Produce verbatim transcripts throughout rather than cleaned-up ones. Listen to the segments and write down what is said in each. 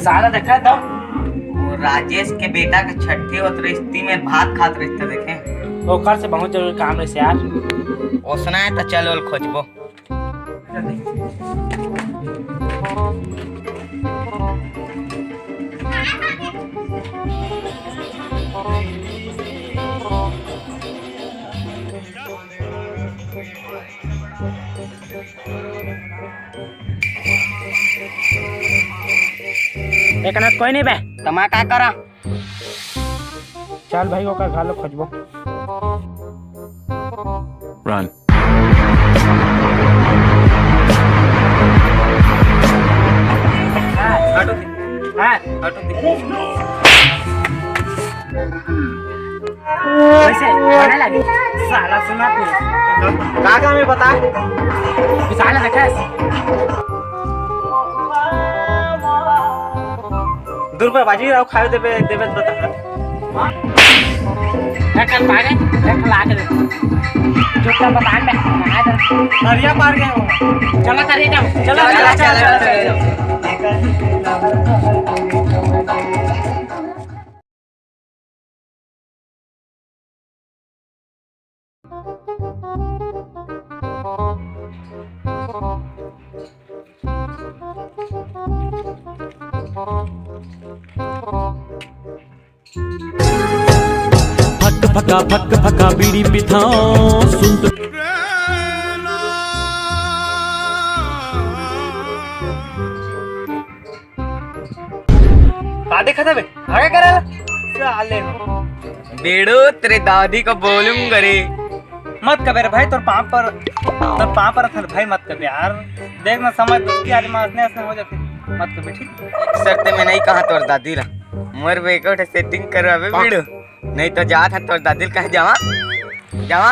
साला देखा तो, वो राजेश के बेटा के छट्ठी होत रहिस, ती में भात खात रहिस त देखे। ओकर से बहुत जरूरी काम रहिस यार। ओसना है त चल ओल खोजबो। एकनत कोई नहीं बे। त मैं का करा? चल भाई, ओकर घर ल खोजबो। Run। हाँ, हटो दे। हाँ, हटो दे। वैसे, खाने लगे। साला सुना तू। का काम है बता? तू साला देखा है? दू रुपया बाजी रहो, खाए देबे, देबे तो तक। एक कल पागे, एक कल आके दे। चुपचाप बता बे, आ जा। दरिया पार गए हो। चलो, चलिए जाओ। चलो, चलो, चलो, चलो, चलो, चलो। चलो। फक फका फक फका बीड़ी पिथाओ सुन तो। का देखत हवे? आगे करे ला। साले हो। बेड़ो, तेरे दादी को बोलूंगा रे। मत कबे रे भाई, तोर पाँव पर, तोर पाँव पर अथल भाई, मत कबे यार। देख ना, समझ दोस्ती आदमी असने असने हो जाते। मत कबे, ठीक? एक शर्त में नहीं कहा तोर दादी ला, मोर बेको ठे सेटिंग करवाबे बेड़ो, नहीं तो जात है तोर दादी ला कहे जावा, जावा।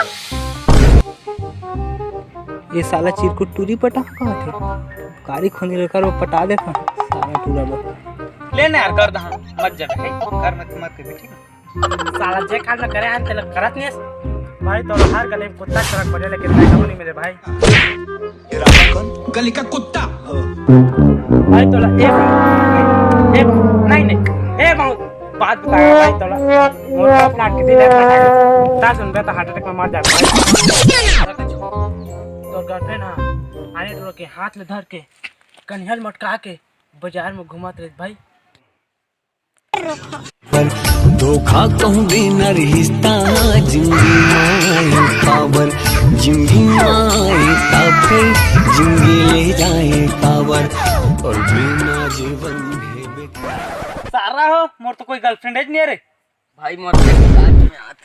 ये साला चिरकुट टूरी पटा कहा थे, कारी खोनी लेकर वो पटा देता साला टूरा बा। ले ना यार, कर दहा, मत जा भाई, कर मत, मत कबे, ठीक है? साला जे काम न करे हन, तेला करत नहीं। भाई, तोला हर गली में कुत्ता चरक पड़े, लेकिन मैं कभी नहीं मिले भाई। गली का कुत्ता। भाई, तोला ए बात, ए बात, नहीं, नहीं, ए बात, बात बताया भाई, तोला मोर प्लाट के दिले पता है। ता सुनबे तो हार्ट अटैक में मर जाबे भाई। तोर गर्लफ्रेंड हा, आने टूरा के हाथ में धर के, कन्हैया ल मटका के बाजार में घुमात रहिस भाई। धोखा कहूँ भी न रिहिस ता, जिंदगी माए पावर, जिंदगी माए ता फिर, जिंदगी ले जाए पावर, और बिना जीवन है बेकार। सारा हो, मोर तो कोई गर्लफ्रेंड है नहीं रे। भाई, मोर तो साथ में हाथ।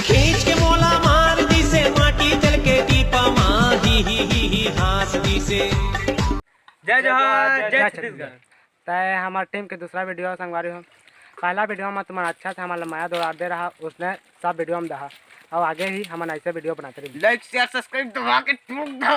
खींच के मोला मार दिसे माटी जल के दीपा मा, ही, ही, ही, ही, हाँस दिसे। जय जोहार, जय छत्तीसगढ़। तय हमार टीम के दूसरा वीडियो संगवारी हो। पहला वीडियो में तुम्हारा अच्छा था, हमारा मया दुलार दे रहा, उसने सब वीडियो में दहा। अब आगे ही हम ऐसे वीडियो बनाते रहिबे। Like, share, subscribe दबा के ठोक दो।